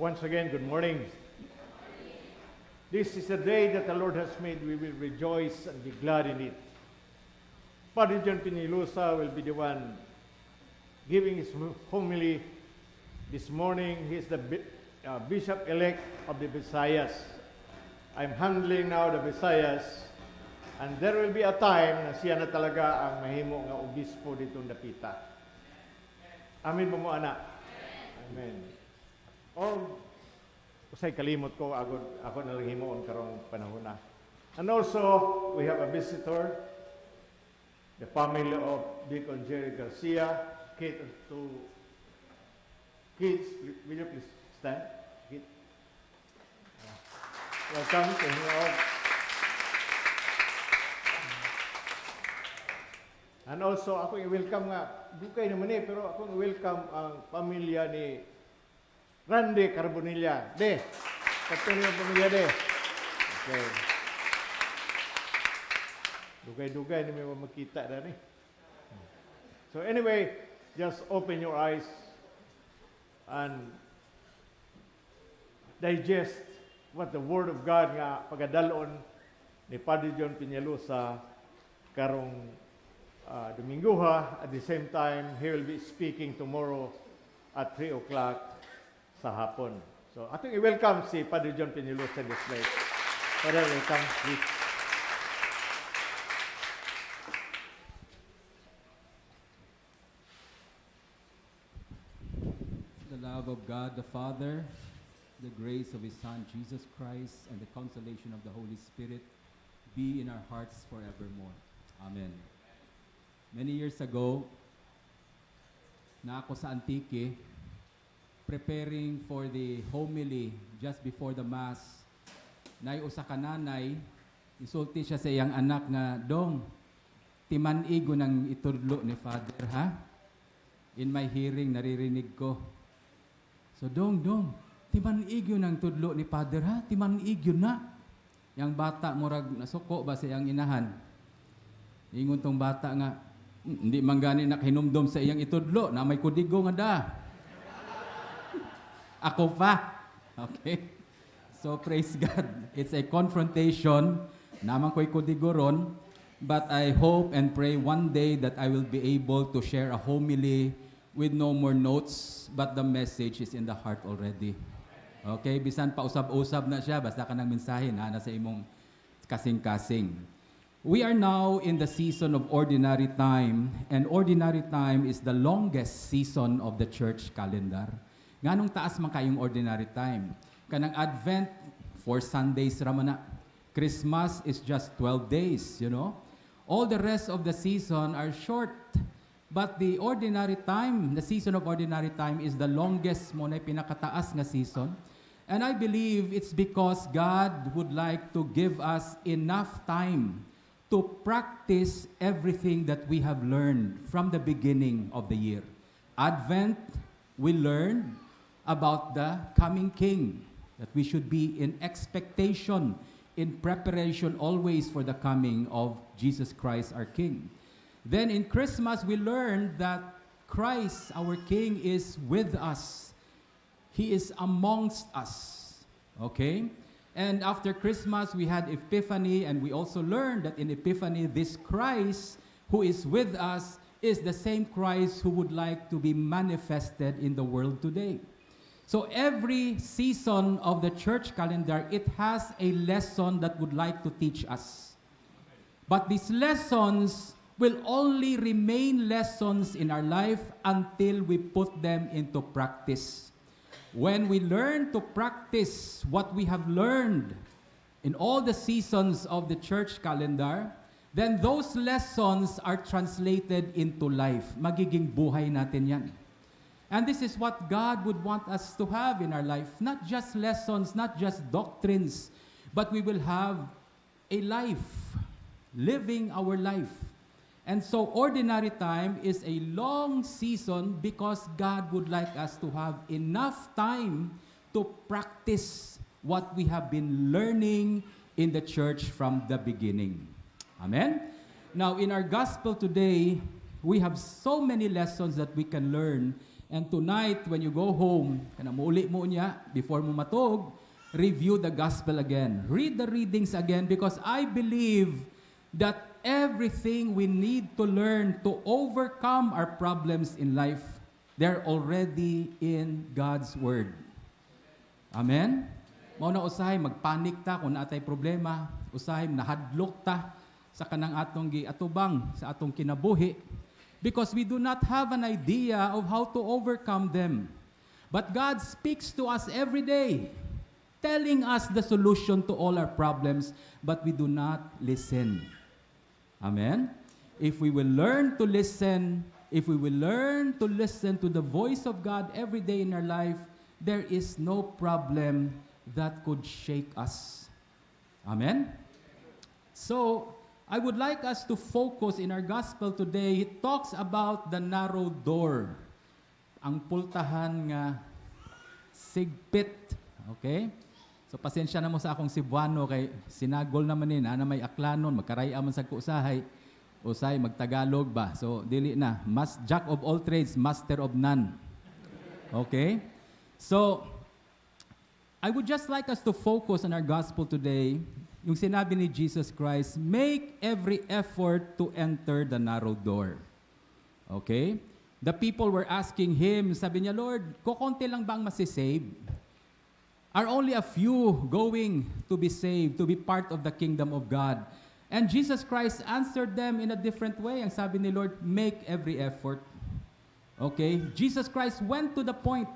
Once again, good morning. This is a day that the Lord has made. We will rejoice and be glad in it. Padre John Peñalosa will be the one giving his homily this morning. He is the Bishop-elect of the Visayas. I'm handling now the Visayas, and there will be a time na siya na talaga ang mahimo nga obispo ditong dapita. Amin mo ana. Amen. O usay kalimot ko ako na lang himuon karong panahon na. And also we have a visitor, the family of Deacon Jerry Garcia. Kate, kids, will you please stand? Kate. Welcome to you. And also, ako i-welcome nga, dukay naman pero ako i-welcome ang pamilya ni Randy Carbonilla. De, patuloy ang pamilya de. Okay. Dugay-dugay na may makita na ni. So anyway, just open your eyes and digest what the Word of God nga pagadalon ni Padre John Peñalosa karong Domingo ha. At the same time, he will be speaking tomorrow at 3 o'clock sa hapon. So, ating i-welcome si Padre John Peñalosa in this place. Padre, welcome, please. The love of God the Father, the grace of His Son, Jesus Christ, and the consolation of the Holy Spirit be in our hearts forevermore. Amen. Many years ago, na ako sa Antique, preparing for the homily just before the Mass, nay usa ka nanay, isulti siya sa iyang anak nga, Dong, timanigo ng itudlo ni Father, ha? In my hearing, naririnig ko. So, Dong, timanigo ng tudlo ni Father, ha? Timanigo na. Yang bata, murag nasuko ba sa iyang inahan? Ingon tong bata nga, hindi manggani nakahinumdom sa iyang itudlo na may kudigo nga da. Ako pa. Okay? So, praise God. It's a confrontation. Naman ko'y kudigoron. But I hope and pray one day that I will be able to share a homily with no more notes, but the message is in the heart already. Okay? Bisan pa usab-usab na siya, basta ka ng mensahe na nasa imong kasing-kasing. We are now in the season of ordinary time, and ordinary time is the longest season of the church calendar. Nganong taas man kayong ordinary time? Kanang Advent, 4 Sundays raman na. Christmas is just 12 days, you know? All the rest of the season are short. But the ordinary time, the season of ordinary time is the longest mo na pinakataas nga season. And I believe it's because God would like to give us enough time to practice everything that we have learned from the beginning of the year. Advent, we learned about the coming King, that we should be in expectation, in preparation always for the coming of Jesus Christ, our King. Then in Christmas, we learned that Christ, our King, is with us. He is amongst us. Okay? And after Christmas, we had Epiphany, and we also learned that in Epiphany, this Christ who is with us is the same Christ who would like to be manifested in the world today. So every season of the church calendar, it has a lesson that would like to teach us. But these lessons will only remain lessons in our life until we put them into practice. When we learn to practice what we have learned in all the seasons of the church calendar, then those lessons are translated into life. Magiging buhay natin yan. And this is what God would want us to have in our life. Not just lessons, not just doctrines, but we will have a life, living our life. And so ordinary time is a long season because God would like us to have enough time to practice what we have been learning in the church from the beginning. Amen? Now, in our gospel today, we have so many lessons that we can learn. And tonight, when you go home, kana muuli mo niya, before mo matog, review the gospel again. Read the readings again because I believe that everything we need to learn to overcome our problems in life, they're already in God's Word. Amen? Mao na usahay, magpanik ta kung naatay problema, usahay, nahadlok ta sa kanang atong giatubang, sa atong kinabuhi, because we do not have an idea of how to overcome them. But God speaks to us every day, telling us the solution to all our problems, but we do not listen. Amen? If we will learn to listen, if we will learn to listen to the voice of God every day in our life, there is no problem that could shake us. Amen? So, I would like us to focus in our gospel today. It talks about the narrow door. Ang pultahan nga Sigpit. Okay? So pasensya na mo sa akong Cebuano kay sinagol naman ni na may aklanon, magkaraya man sa kuusahay, usay magtagalog ba. So dili na, jack of all trades, master of none. Okay? So I would just like us to focus on our gospel today. Yung sinabi ni Jesus Christ, make every effort to enter the narrow door. Okay? The people were asking him, sabi niya, Lord, kukonti lang bang masisave? Are only a few going to be saved, to be part of the kingdom of God? And Jesus Christ answered them in a different way. Ang sabi ni Lord, make every effort. Okay? Jesus Christ went to the point.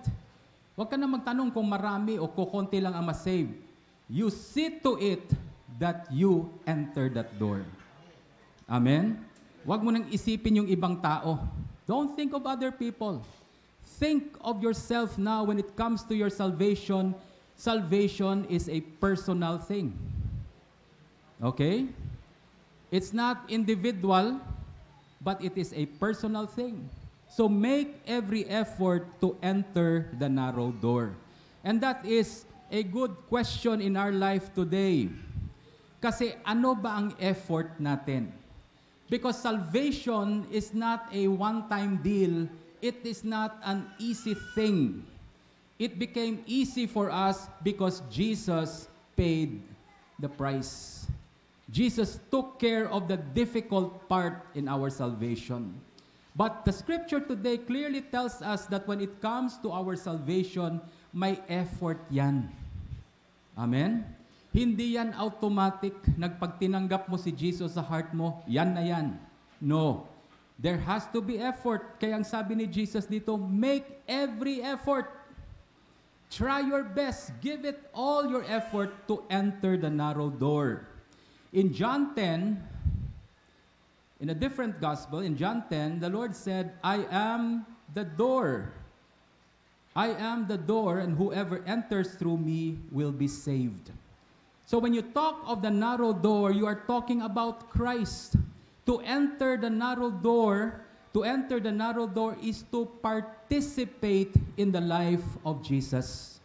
Huwag ka na magtanong kung marami o kukonti lang ang masave. You see to it that you enter that door. Amen? Huwag mo nang isipin yung ibang tao. Don't think of other people. Think of yourself now when it comes to your salvation. Salvation is a personal thing. Okay? It's not individual, but it is a personal thing. So make every effort to enter the narrow door. And that is a good question in our life today. Kasi ano ba ang effort natin? Because salvation is not a one-time deal. It is not an easy thing. It became easy for us because Jesus paid the price. Jesus took care of the difficult part in our salvation. But the scripture today clearly tells us that when it comes to our salvation, may effort yan. Amen? Hindi yan automatic. Nagpagtinanggap mo si Jesus sa heart mo, yan na yan. No. There has to be effort. Kaya ang sabi ni Jesus dito, make every effort. Try your best. Give it all your effort to enter the narrow door. In John 10, in a different gospel, in John 10, the Lord said, I am the door. I am the door, and whoever enters through me will be saved. So when you talk of the narrow door, you are talking about Christ. To enter the narrow door is to participate in the life of Jesus.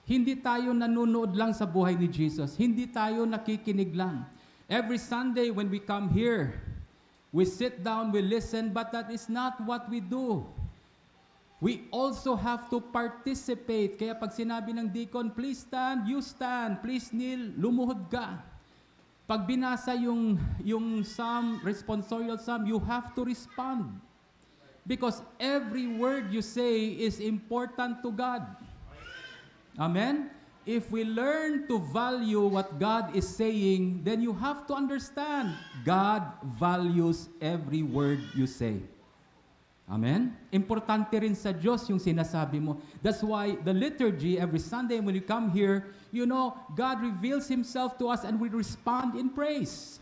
Hindi tayo nanonood lang sa buhay ni Jesus. Hindi tayo nakikinig lang. Every Sunday when we come here, we sit down, we listen, but that is not what we do. We also have to participate. Kaya pag sinabi ng deacon, please stand, you stand, please kneel, lumuhod ka. Pag binasa yung psalm, responsorial psalm, you have to respond. Because every word you say is important to God. Amen? If we learn to value what God is saying, then you have to understand God values every word you say. Amen? Importante rin sa Diyos yung sinasabi mo. That's why the liturgy, every Sunday when you come here, you know, God reveals Himself to us and we respond in praise.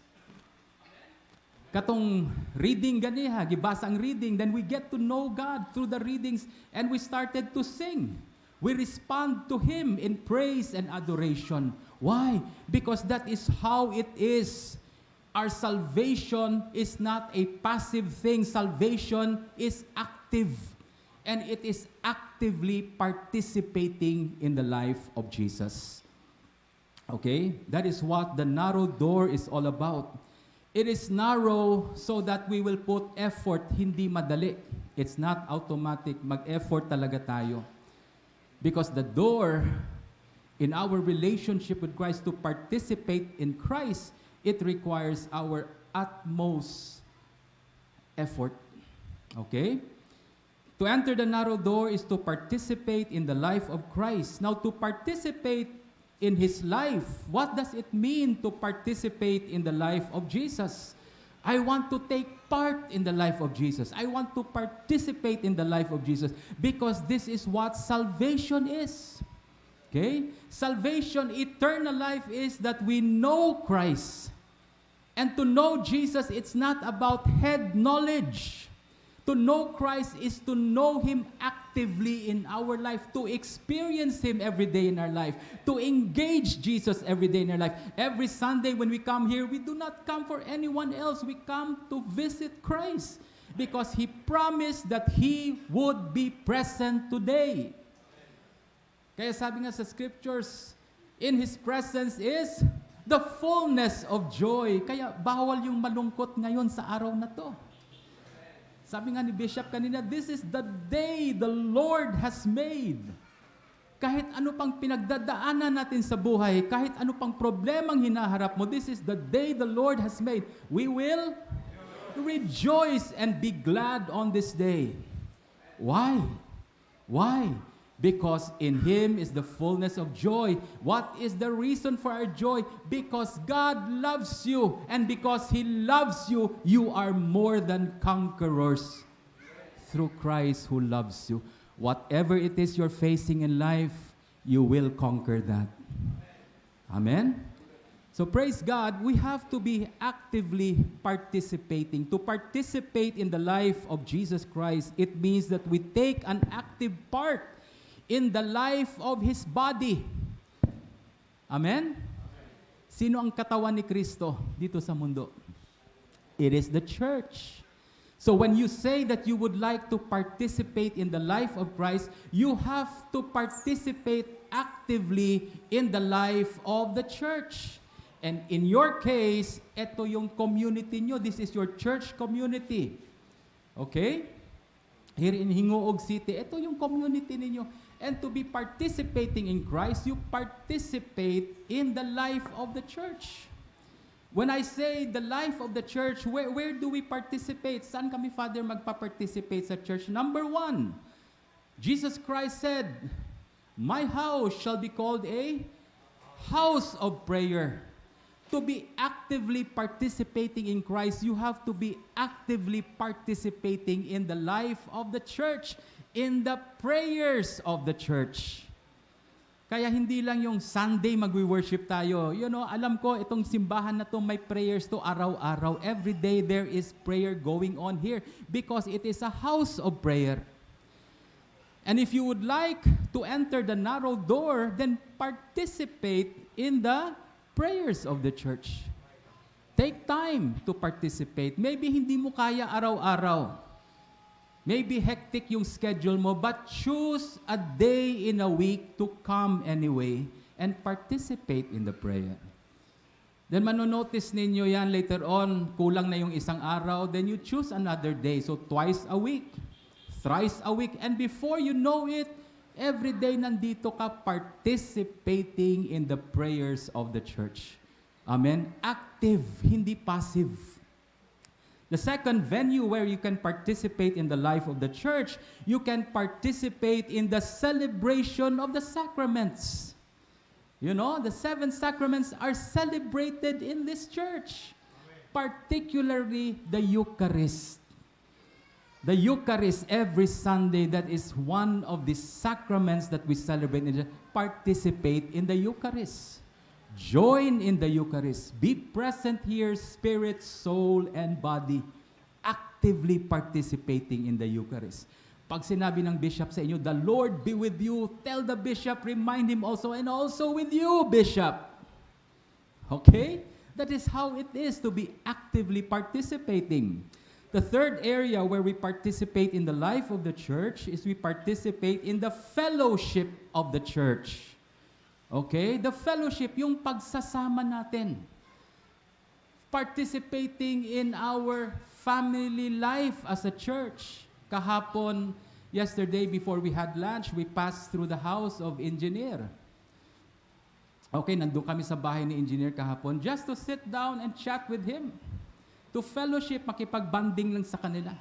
Katong reading ganiha, gibasa ang reading, then we get to know God through the readings and we started to sing. We respond to Him in praise and adoration. Why? Because that is how it is. Our salvation is not a passive thing. Salvation is active. And it is actively participating in the life of Jesus. Okay? That is what the narrow door is all about. It is narrow so that we will put effort, hindi madali. It's not automatic. Mag-effort talaga tayo. Because the door in our relationship with Christ to participate in Christ, it requires our utmost effort. Okay? To enter the narrow door is to participate in the life of Christ. Now, to participate in His life, what does it mean to participate in the life of Jesus? I want to take part in the life of Jesus. I want to participate in the life of Jesus because this is what salvation is. Okay? Salvation, eternal life is that we know Christ. And to know Jesus, it's not about head knowledge. To know Christ is to know Him actively in our life, to experience Him every day in our life, to engage Jesus every day in our life. Every Sunday when we come here, we do not come for anyone else. We come to visit Christ because He promised that He would be present today. Kaya sabi nga sa scriptures, in His presence is the fullness of joy. Kaya bawal yung malungkot ngayon sa araw na to. Sabi nga ni Bishop kanina, this is the day the Lord has made. Kahit ano pang pinagdadaanan natin sa buhay, kahit ano pang problemang hinaharap mo, this is the day the Lord has made. We will rejoice and be glad on this day. Why? Why? Because in Him is the fullness of joy. What is the reason for our joy? Because God loves you. And because He loves you, you are more than conquerors through Christ who loves you. Whatever it is you're facing in life, you will conquer that. Amen? So praise God, we have to be actively participating. To participate in the life of Jesus Christ, it means that we take an active part in the life of His body. Amen? Sino ang katawan ni Kristo dito sa mundo? It is the church. So when you say that you would like to participate in the life of Christ, you have to participate actively in the life of the church. And in your case, ito yung community nyo. This is your church community. Okay? Here in Hingoog City, ito yung community ninyo. And to be participating in Christ, you participate in the life of the church. When I say the life of the church, where do we participate? Saan kami, Father, magpa-participate sa church? Number one, Jesus Christ said, my house shall be called a house of prayer. To be actively participating in Christ, you have to be actively participating in the life of the church, in the prayers of the church. Kaya hindi lang yung Sunday magwi-worship tayo. You know, alam ko itong simbahan na to may prayers to araw-araw. Every day there is prayer going on here because it is a house of prayer. And if you would like to enter the narrow door, then participate in the prayers of the church. Take time to participate. Maybe hindi mo kaya araw-araw. Maybe hectic yung schedule mo, but choose a day in a week to come anyway and participate in the prayer. Then manonotice ninyo yan later on, kulang na yung isang araw, then you choose another day. So twice a week, thrice a week, and before you know it, every day nandito ka participating in the prayers of the church. Amen? Active, hindi passive. The second venue where you can participate in the life of the church, you can participate in the celebration of the sacraments. You know, the 7 sacraments are celebrated in this church, particularly the Eucharist. The Eucharist every Sunday, that is one of the sacraments that we celebrate. Participate in the Eucharist. Join in the Eucharist. Be present here, spirit, soul, and body. Actively participating in the Eucharist. Pag sinabi ng bishop sa inyo, the Lord be with you, tell the bishop, remind him also, and also with you, bishop. Okay? That is how it is to be actively participating. The third area where we participate in the life of the church is we participate in the fellowship of the church. Okay? The fellowship, yung pagsasama natin. Participating in our family life as a church. Kahapon, yesterday before we had lunch, we passed through the house of engineer. Okay, nandun kami sa bahay ni engineer kahapon just to sit down and chat with him. To fellowship, makipag-banding lang sa kanila.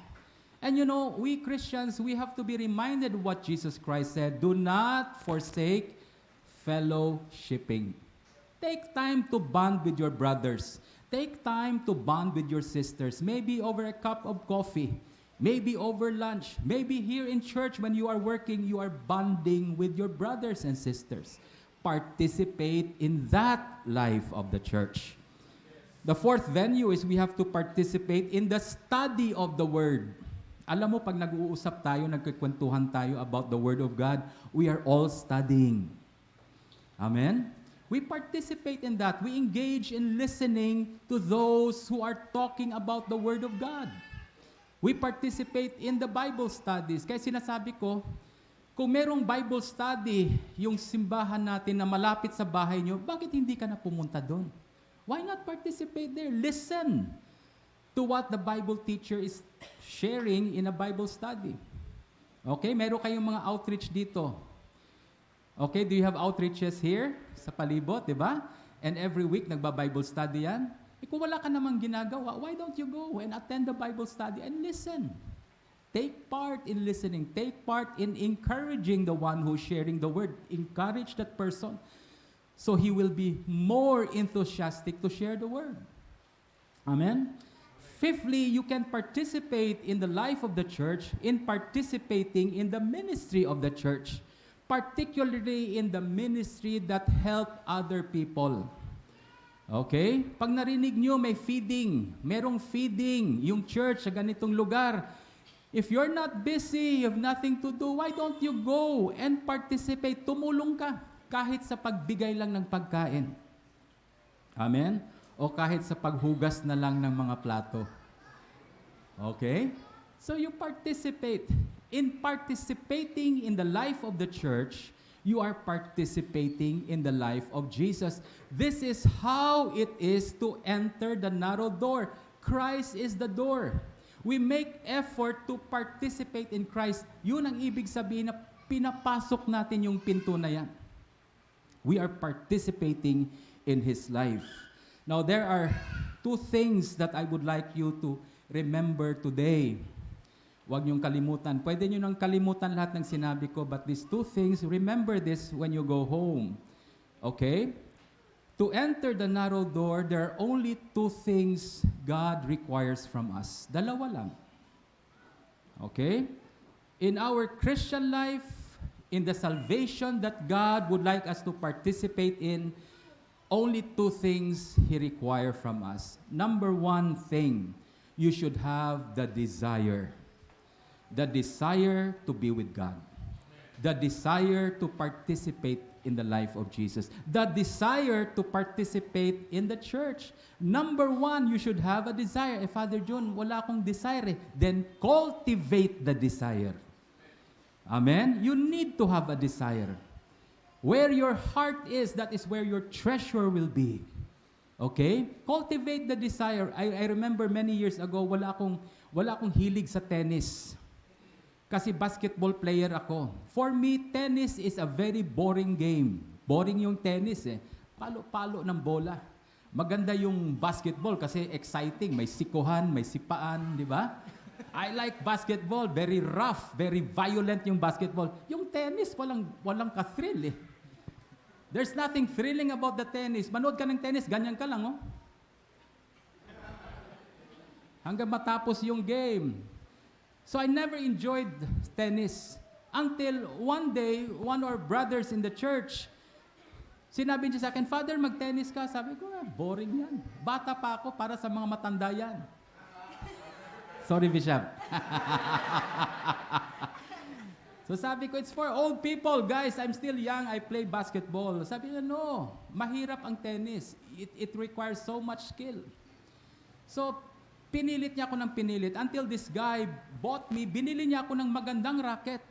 And you know, we Christians, we have to be reminded of what Jesus Christ said. Do not forsake fellowshipping. Take time to bond with your brothers. Take time to bond with your sisters. Maybe over a cup of coffee. Maybe over lunch. Maybe here in church when you are working, you are bonding with your brothers and sisters. Participate in that life of the church. The fourth venue is we have to participate in the study of the Word. Alam mo, pag nag-uusap tayo, nagkikwentuhan tayo about the Word of God, we are all studying. Amen? We participate in that. We engage in listening to those who are talking about the Word of God. We participate in the Bible studies. Kaya sinasabi ko, kung merong Bible study, yung simbahan natin na malapit sa bahay nyo, bakit hindi ka na pumunta doon? Why not participate there? Listen to what the Bible teacher is sharing in a Bible study. Okay, meron kayong mga outreach dito. Okay, do you have outreaches here sa palibot, di ba? And every week nagba-Bible study yan. Kung wala ka namang ginagawa, why don't you go and attend the Bible study and listen? Take part in listening. Take part in encouraging the one who's sharing the word. Encourage that person so he will be more enthusiastic to share the word. Amen? Fifthly, you can participate in the life of the church in participating in the ministry of the church, particularly in the ministry that help other people. Okay? Pag narinig nyo may feeding, merong feeding yung church sa ganitong lugar, if you're not busy, you have nothing to do, why don't you go and participate? Tumulong ka kahit sa pagbigay lang ng pagkain. Amen? O kahit sa paghugas na lang ng mga plato. Okay? So you participate. In participating in the life of the church, you are participating in the life of Jesus. This is how it is to enter the narrow door. Christ is the door. We make effort to participate in Christ. Yun ang ibig sabihin na pinapasok natin yung pinto na yan. We are participating in His life. Now, there are two things that I would like you to remember today. Huwag niyong kalimutan. Pwede niyo nang kalimutan lahat ng sinabi ko, but these two things, remember this when you go home. Okay? To enter the narrow door, there are only two things God requires from us. Dalawa lang. Okay? In our Christian life, in the salvation that God would like us to participate in, only two things He requires from us. Number one thing, you should have the desire. The desire to be with God. The desire to participate in the life of Jesus. The desire to participate in the church. Number one, you should have a desire. Father John, wala akong desire. Then cultivate the desire. Amen? You need to have a desire. Where your heart is, that is where your treasure will be. Okay? Cultivate the desire. I remember many years ago, wala akong hilig sa tennis. Kasi basketball player ako. For me, tennis is a very boring game. Boring yung tennis eh. Palo-palo ng bola. Maganda yung basketball kasi exciting. May sikuhan, may sipaan, di ba? I like basketball. Very rough, very violent yung basketball. Yung tennis, walang ka-thrill eh. There's nothing thrilling about the tennis. Manood ka ng tennis, ganyan ka lang, oh. Hanggang matapos yung game. So I never enjoyed tennis until one day, one of our brothers in the church, sinabi niya sa akin, Father, mag-tennis ka. Sabi ko, boring yan. Bata pa ako para sa mga matanda yan. Sorry, Bishop. So sabi ko, it's for old people, guys. I'm still young. I play basketball. Sabi niya, no. Mahirap ang tennis. It requires so much skill. So, pinilit niya ako ng pinilit until this guy bought me, binili niya ako ng magandang racket.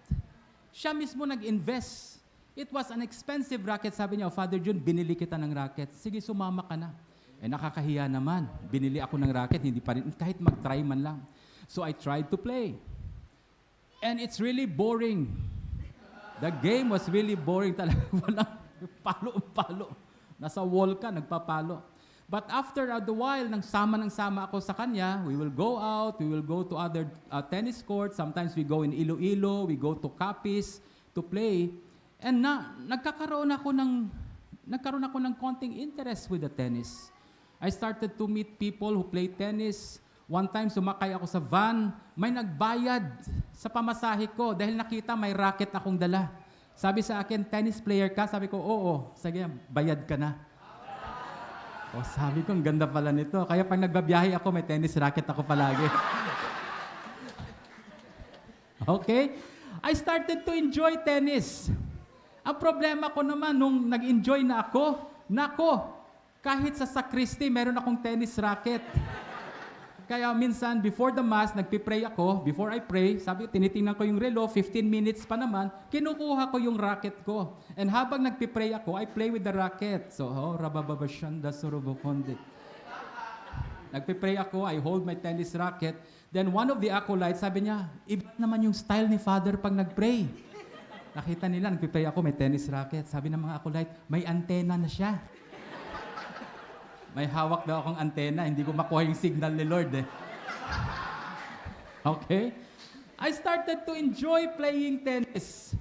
Siya mismo nag-invest. It was an expensive racket. Sabi niya, Father John, binili kita ng racket. Sige, sumama ka na. Nakakahiya naman. Binili ako ng racket, hindi pa rin, kahit mag-try man lang. So I tried to play. And it's really boring. The game was really boring talaga. Walang palo-palo. Nasa wall ka, nagpapalo. But after a while, nang sama ako sa kanya, we will go out, we will go to other tennis courts. Sometimes we go in Iloilo, we go to Capiz to play. And nagkaroon ako ng konting interest with the tennis. I started to meet people who play tennis. One time, sumakay ako sa van, may nagbayad sa pamasahe ko dahil nakita may racket akong dala. Sabi sa akin, tennis player ka? Sabi ko, oo. Sige, bayad ka na. O sabi ko, ang ganda pala nito. Kaya pag nagbabiyahe ako, may tennis racket ako palagi. Okay? I started to enjoy tennis. Ang problema ko naman, nung nag-enjoy na ako, kahit sa sakristi, meron akong tennis racket. Kaya minsan, before the mass, nagpipray ako. Before I pray, sabi ko, tinitingnan ko yung relo, 15 minutes pa naman, kinukuha ko yung racket ko. And habang nagpipray ako, I play with the racket. So, rabababashanda surubukonde. Nagpipray ako, I hold my tennis racket. Then one of the acolytes, sabi niya, iba naman yung style ni Father pag nagpray. Nakita nila, nagpipray ako, may tennis racket. Sabi ng mga acolyte, may antena na siya. May hawak daw akong antena, hindi ko makuha yung signal ni Lord eh. Okay? I started to enjoy playing tennis.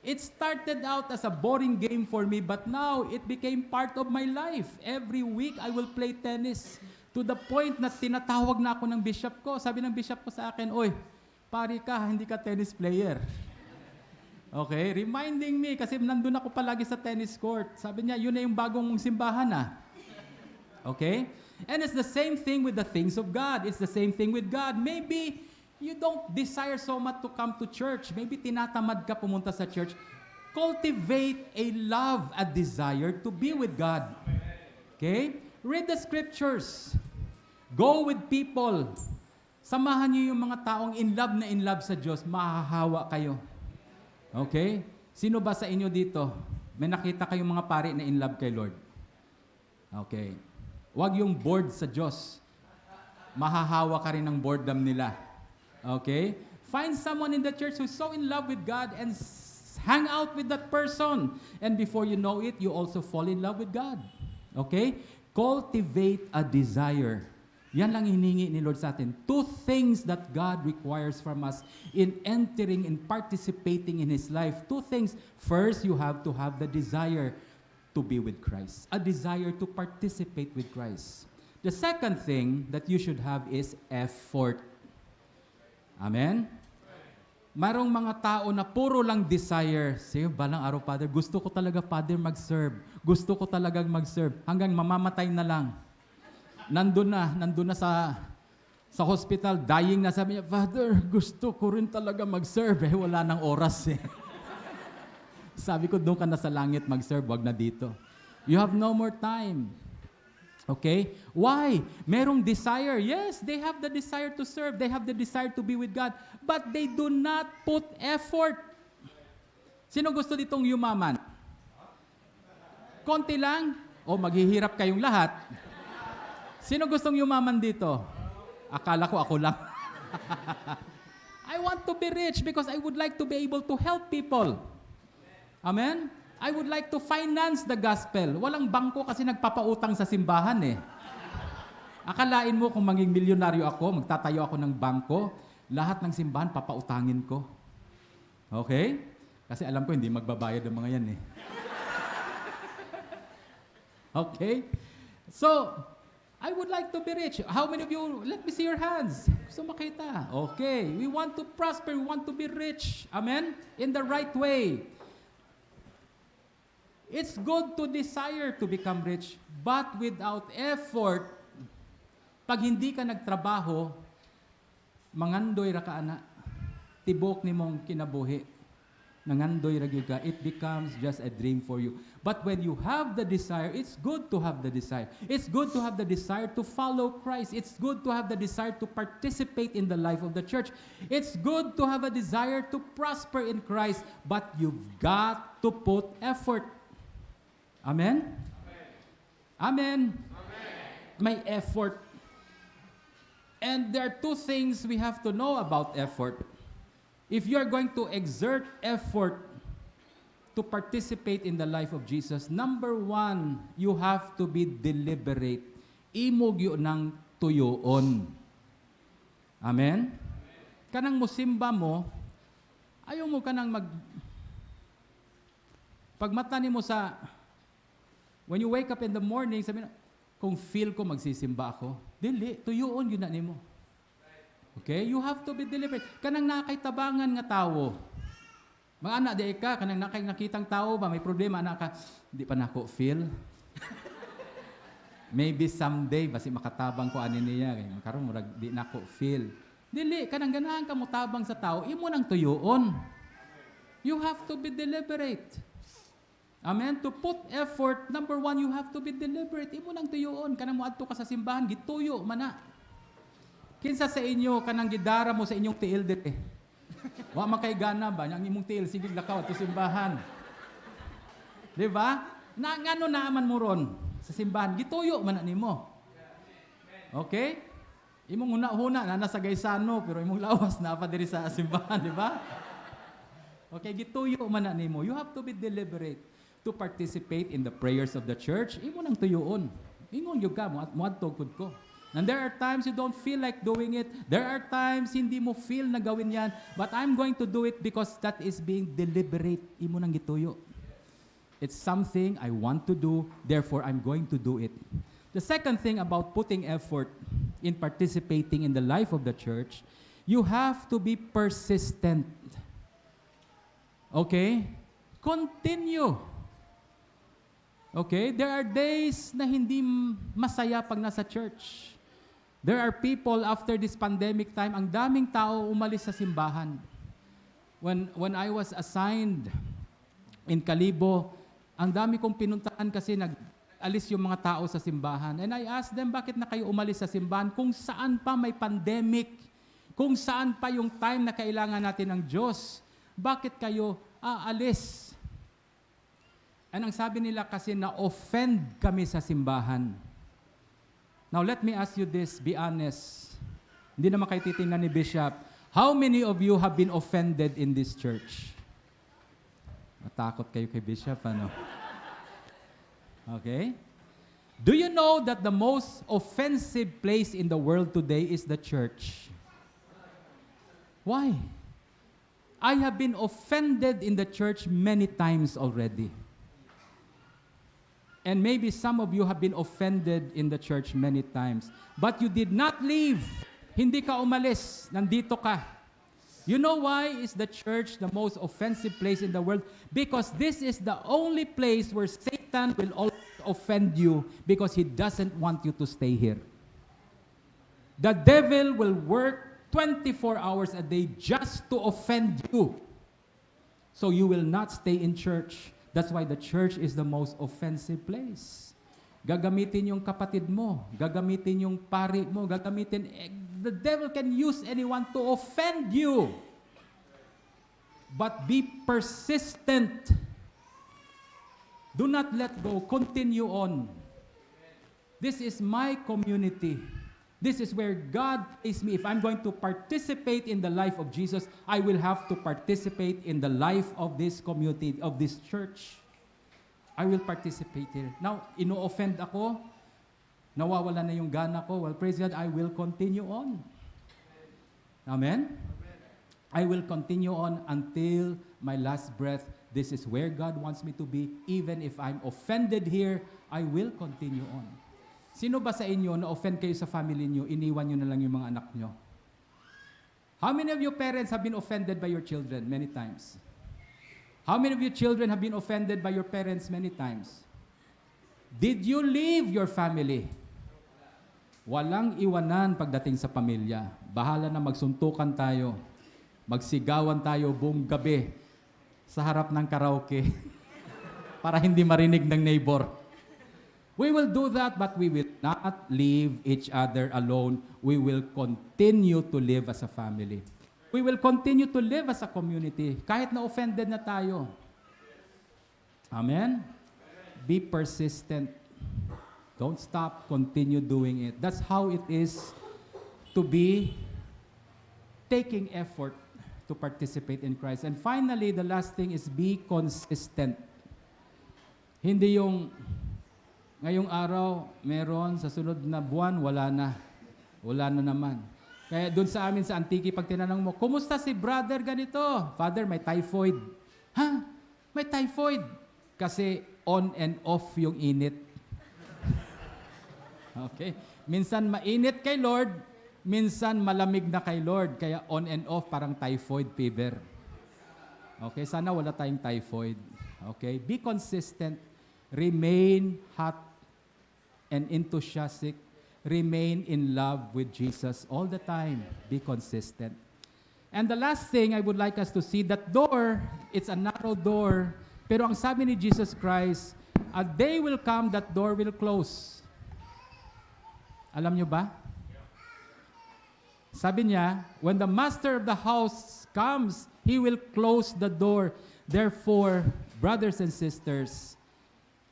It started out as a boring game for me, but now it became part of my life. Every week, I will play tennis. To the point na tinatawag na ako ng bishop ko. Sabi ng bishop ko sa akin, oy, pari ka, hindi ka tennis player. Okay? Reminding me, kasi nandun ako palagi sa tennis court. Sabi niya, yun na yung bagong mong simbahan ah. Okay? And it's the same thing with the things of God. It's the same thing with God. Maybe you don't desire so much to come to church. Maybe tinatamad ka pumunta sa church. Cultivate a love, a desire to be with God. Okay? Read the scriptures. Go with people. Samahan niyo yung mga taong in love sa Diyos. Mahahawa kayo. Okay? Sino ba sa inyo dito? May nakita kayong mga pari na in love kay Lord? Okay. Huwag yung bored sa Diyos. Mahahawa ka rin ng boredom nila. Okay? Find someone in the church who's so in love with God and hang out with that person. And before you know it, you also fall in love with God. Okay? Cultivate a desire. Yan lang hiningi ni Lord sa atin. 2 things that God requires from us in entering and participating in His life. 2 things. First, you have to have the desire to be with Christ. A desire to participate with Christ. The second thing that you should have is effort. Amen? Marong mga tao na puro lang desire. Sige, balang araw, Father, gusto ko talaga, Father, mag-serve. Gusto ko talagang mag-serve. Hanggang mamamatay na lang. Nandun na sa hospital, dying na, sabi niya, Father, gusto ko rin talaga mag-serve. Wala nang oras eh. Sabi ko, doon ka na sa langit mag-serve, wag na dito. You have no more time. Okay? Why? Merong desire. Yes, they have the desire to serve. They have the desire to be with God. But they do not put effort. Sino gusto ditong yumaman? Konti lang? O maghihirap kayong lahat? Sino gustong yumaman dito? Akala ko ako lang. I want to be rich because I would like to be able to help people. Amen? I would like to finance the gospel. Walang bangko kasi nagpapautang sa simbahan eh. Akalain mo kung maging milyonaryo ako, magtatayo ako ng bangko, lahat ng simbahan papautangin ko. Okay? Kasi alam ko hindi magbabayad ang mga yan eh. Okay? So, I would like to be rich. How many of you, let me see your hands. Gusto makita. Okay. We want to prosper. We want to be rich. Amen? In the right way. It's good to desire to become rich, but without effort, pag hindi ka nagtrabaho, mangandoy ra ka ana, tibok ni mong kinabuhi, nangandoy ra gyud ka, it becomes just a dream for you. But when you have the desire, it's good to have the desire. It's good to have the desire to follow Christ. It's good to have the desire to participate in the life of the church. It's good to have a desire to prosper in Christ, but you've got to put effort. Amen? Amen? May effort. And there are 2 things we have to know about effort. If you are going to exert effort to participate in the life of Jesus, number one, you have to be deliberate. Imog yun ng tuyoon. Amen? Kanang musimba mo, ayaw mo kanang pagmata mo sa, when you wake up in the morning, sabi na, kung feel ko magsisimba ako, dili, tuyoon yun na nimo. Okay? You have to be deliberate. Kanang nakitabangan nga tao. Mga anak, di ka, kanang nakitang tao ba, may problema, anak ka, di pa na ako feel. Maybe someday, basi makatabang ko anin niya, karon murag di na ako feel. Dili, kanang ganahan ka mo tabang sa tao, imo nang tuyoon. You have to be deliberate. Amen? To put effort, number one, you have to be deliberate. Imo nang tuyoon. Kanang muadto ka sa simbahan, gituyo man na. Kinsa sa inyo, kanang gidara mo sa inyong tiil dito. Wa makay gana ba? Ang imong tiil, sige lakaw, to simbahan. Di ba? Ngano naaman mo ron sa simbahan, gituyo man na nimo. Okay? Imong huna-huna na nasa gaysano, pero imong lawas na pa diri sa simbahan, di ba? Okay, gituyo man na nimo. You have to be deliberate to participate in the prayers of the church. Imo nang tuyoon. Ingon yung ka, muadto gud ko. And there are times you don't feel like doing it. There are times hindi mo feel na gawin yan. But I'm going to do it because that is being deliberate. Imo nang gituyo. It's something I want to do, therefore I'm going to do it. The second thing about putting effort in participating in the life of the church, you have to be persistent. Okay? Continue. Okay? There are days na hindi masaya pag nasa church. There are people after this pandemic time, ang daming tao umalis sa simbahan. When I was assigned in Kalibo, ang dami kong pinuntahan kasi nag-alis yung mga tao sa simbahan. And I asked them, bakit na kayo umalis sa simbahan? Kung saan pa may pandemic, kung saan pa yung time na kailangan natin ng Diyos, bakit kayo aalis? And ang sabi nila kasi na-offend kami sa simbahan. Now let me ask you this, be honest. Hindi naman kayo titingnan ni Bishop. How many of you have been offended in this church? Matakot kayo kay Bishop, ano? Okay? Do you know that the most offensive place in the world today is the church? Why? I have been offended in the church many times already. And maybe some of you have been offended in the church many times. But you did not leave. Hindi ka umalis. Nandito ka. You know why is the church the most offensive place in the world? Because this is the only place where Satan will always offend you because he doesn't want you to stay here. The devil will work 24 hours a day just to offend you. So you will not stay in church. That's why the church is the most offensive place. Gagamitin yung kapatid mo, gagamitin yung pari mo, gagamitin, the devil can use anyone to offend you. But be persistent. Do not let go. Continue on. This is my community. This is where God placed me. If I'm going to participate in the life of Jesus, I will have to participate in the life of this community, of this church. I will participate here. Now, ino-offend ako, nawawala na yung gana ko. Well, praise God, I will continue on. Amen? I will continue on until my last breath. This is where God wants me to be. Even if I'm offended here, I will continue on. Sino ba sa inyo na-offend kayo sa family niyo, iniwan niyo na lang yung mga anak niyo? How many of you parents have been offended by your children many times? How many of you children have been offended by your parents many times? Did you leave your family? Walang iwanan pagdating sa pamilya. Bahala na magsuntukan tayo. Magsigawan tayo buong gabi sa harap ng karaoke para hindi marinig ng neighbor. We will do that, but we will not leave each other alone. We will continue to live as a family. We will continue to live as a community, kahit na offended na tayo. Amen? Be persistent. Don't stop. Continue doing it. That's how it is to be taking effort to participate in Christ. And finally, the last thing is be consistent. Hindi yung ngayong araw, meron, sa sunod na buwan, wala na. Wala na naman. Kaya doon sa amin sa Antique, pag tinanong mo, kumusta si brother ganito? Father, may typhoid. Ha? May typhoid. Kasi on and off yung init. Okay? Minsan mainit kay Lord, minsan malamig na kay Lord. Kaya on and off, parang typhoid fever. Okay? Sana wala tayong typhoid. Okay? Be consistent. Remain hot and enthusiastic. Remain in love with Jesus all the time. Be consistent. And the last thing I would like us to see, that door, it's a narrow door. Pero ang sabi ni Jesus Christ, a day will come that door will close. Alam nyo ba? Sabi niya, when the master of the house comes, he will close the door. Therefore, brothers and sisters,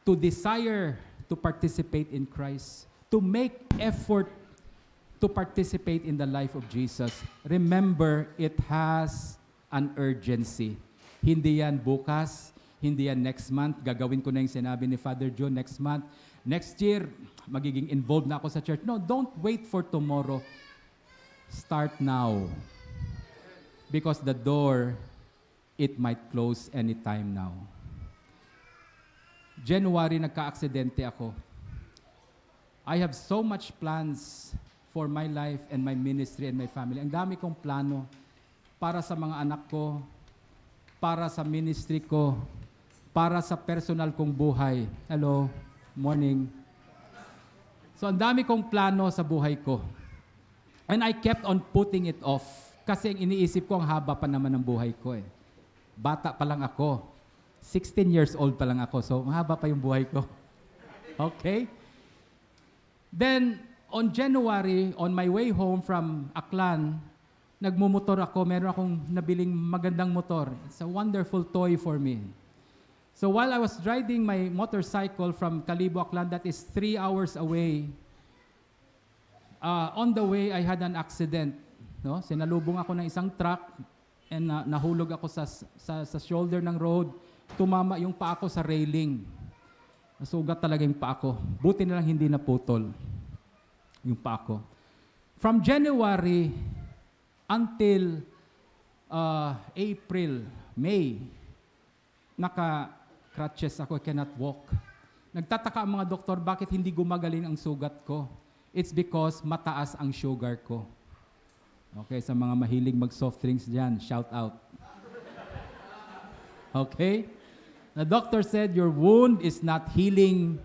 to desire to participate in Christ, to make effort to participate in the life of Jesus, remember, it has an urgency. Hindi yan bukas, hindi yan next month. Gagawin ko na yung sinabi ni Father John next month. Next year, magiging involved na ako sa church. No, don't wait for tomorrow. Start now. Because the door, it might close anytime now. January, nagka-aksidente ako. I have so much plans for my life and my ministry and my family. Ang dami kong plano para sa mga anak ko, para sa ministry ko, para sa personal kong buhay. Hello, morning. So ang dami kong plano sa buhay ko. And I kept on putting it off. Kasi ang iniisip ko, ang haba pa naman ng buhay ko eh. Bata pa lang ako. 16 years old pa lang ako. So mahaba pa yung buhay ko. Okay? Then, on January, on my way home from Aklan, nagmumotor ako. Meron akong nabiling magandang motor. It's a wonderful toy for me. So while I was riding my motorcycle from Kalibo, Aklan, that is 3 hours away, on the way, I had an accident. No? Sinalubong ako ng isang truck and nahulog ako sa shoulder ng road. Tumama yung paa ko sa railing. Nasugat talaga yung paa ko. Buti na lang hindi naputol yung paa ko. From January until April, May, naka-crutches ako, I cannot walk. Nagtataka ang mga doktor, bakit hindi gumagaling ang sugat ko? It's because mataas ang sugar ko. Okay, sa mga mahilig mag-soft drinks dyan, shout out. Okay? The doctor said, your wound is not healing.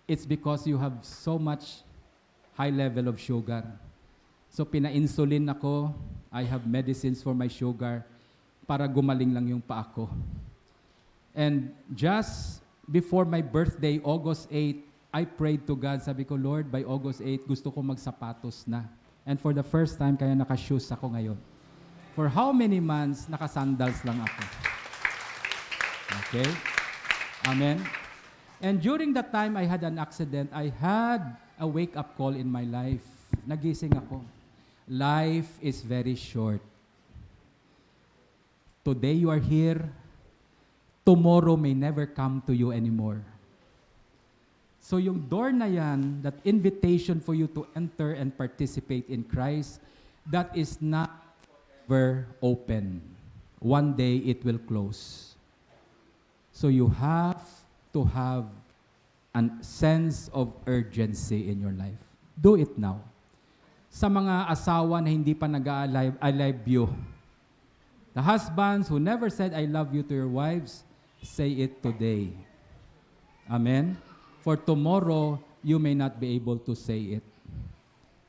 It's because you have so much high level of sugar. So pina-insulin ako. I have medicines for my sugar para gumaling lang yung paa ko. And just before my birthday, August 8, I prayed to God. Sabi ko, Lord, by August 8, gusto ko magsapatos na. And for the first time, kaya naka-shoes ako ngayon. For how many months, naka-sandals lang ako. Okay? Amen? And during that time I had an accident, I had a wake-up call in my life. Nagising ako. Life is very short. Today you are here, tomorrow may never come to you anymore. So yung door na yan, that invitation for you to enter and participate in Christ, that is not forever open. One day it will close. So you have to have a sense of urgency in your life. Do it now. Sa mga asawa na hindi pa I love you. The husbands who never said I love you to your wives, say it today. Amen? For tomorrow, you may not be able to say it.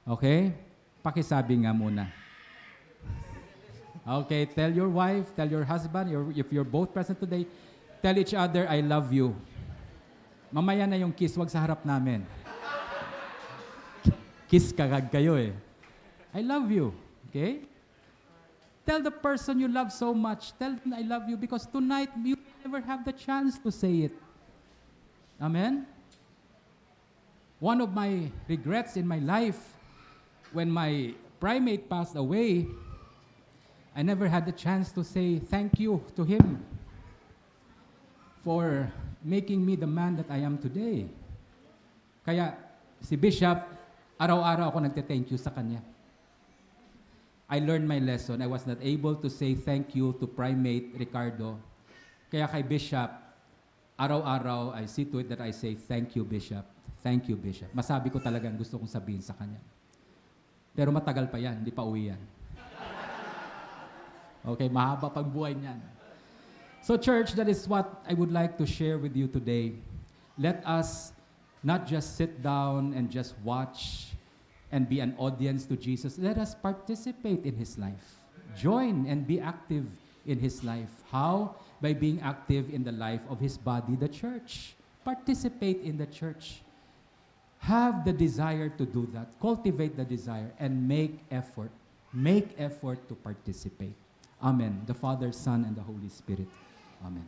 Okay? Pakisabi nga muna. Okay, tell your wife, tell your husband, if you're both present today, tell each other, I love you. Mamaya na yung kiss, wag sa harap namin. Kiss kagad kayo eh. I love you. Okay? Tell the person you love so much, tell them I love you because tonight you never have the chance to say it. Amen? One of my regrets in my life, when my primate passed away, I never had the chance to say thank you to him for making me the man that I am today. Kaya si Bishop, araw-araw ako nagte-thank you sa kanya. I learned my lesson. I was not able to say thank you to Primate Ricardo. Kaya kay Bishop, araw-araw, I see to it that I say, thank you, Bishop. Thank you, Bishop. Masabi ko talagang gusto kong sabihin sa kanya. Pero matagal pa yan, hindi pa uwi yan. Okay, mahaba pang buhay niyan. So church, that is what I would like to share with you today. Let us not just sit down and just watch and be an audience to Jesus. Let us participate in His life. Join and be active in His life. How? By being active in the life of His body, the church. Participate in the church. Have the desire to do that. Cultivate the desire and make effort. Make effort to participate. Amen. The Father, Son, and the Holy Spirit. Amen.